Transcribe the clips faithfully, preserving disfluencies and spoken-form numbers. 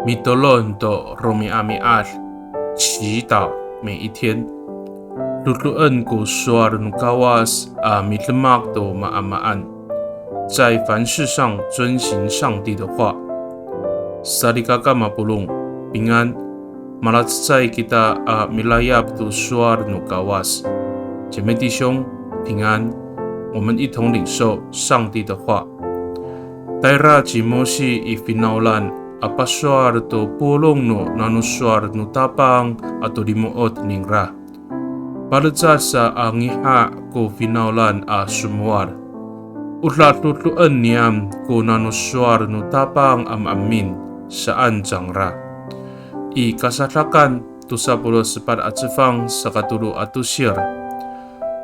Mitolon to romi'ami'ad, 祈祷每一天。Do^doen ko sowal no Kawas a midemak to maamaan, 在凡事上遵行上帝的话。Salikaka mapolong, 平安。Malacecay kita a milayap to sowal no Kawas. 姐妹弟兄，平安。我们一同领受上帝的话。Tayra ci Mosi i finawlan a pasowal to polong no nano sowal no Tapang ato limo'ot ningra. Palecad sa a ngiha' ko finawlan a somowal. O do^doen niyam ko nano sowal no Tapang a maemin saan cangra. I Kasadakan tosa polo' sepat a cefang sakatolo a tosir.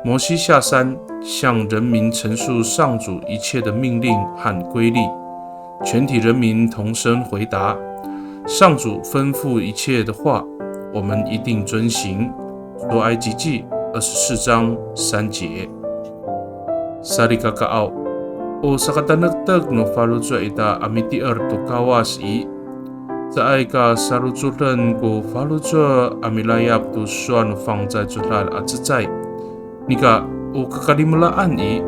摩西下山，向人民陈述上主一切的命令和规例。全体人民同声回答：上主吩咐一切的话，我们一定遵行。出埃及记二十四章三节。Salikakaaw, o sakatanektek no faloco' ita a mitier to Kawas i, caay ka sarocoden ko faloco' a milayap to sowal no fangcalay codad a cecay. Nika, o kakalimelaan i,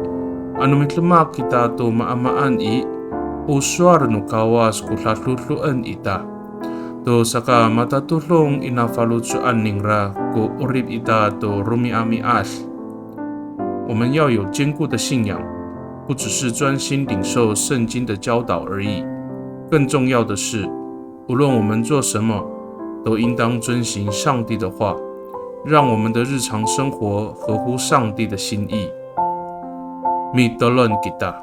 ano midemak kita to maamaan i, o sowal no Kawas ko do^doen ita. To sakamatatodong i nafaloco'an ningra ko 'orip ita to romi'ami'ad. 我们要有坚固的信仰，不只是专心领受圣经的教导而已，更重要的是，无论我们做什么，都应当遵行上帝的话，让我们的日常生活合乎上帝的心意。Mitolon kita,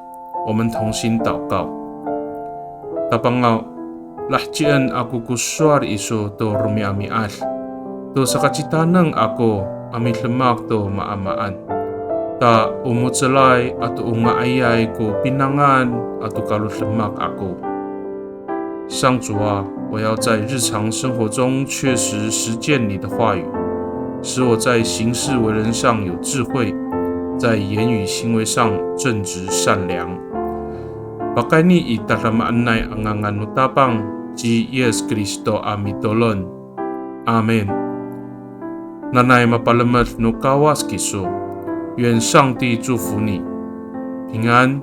我们同心祷告。Tapangaw, lahecien ako ko sowal iso to romi'ami'ad, to sakacitaneng ako a midemak to maamaan. Ta o mo^celay ato o nga'ayay ko pinangan ato kalodemak ako. 上主啊，我要在日常生活中确实实践你的话语，使我在行事为人上有智慧，在言语行为上正直善良。Pakayni i tadamaanay a ngangan no Tapang ci Yis Kristo a mitolon. Amin. Nanay mapalemed no Kawas kiso. 愿上帝祝福你，平安。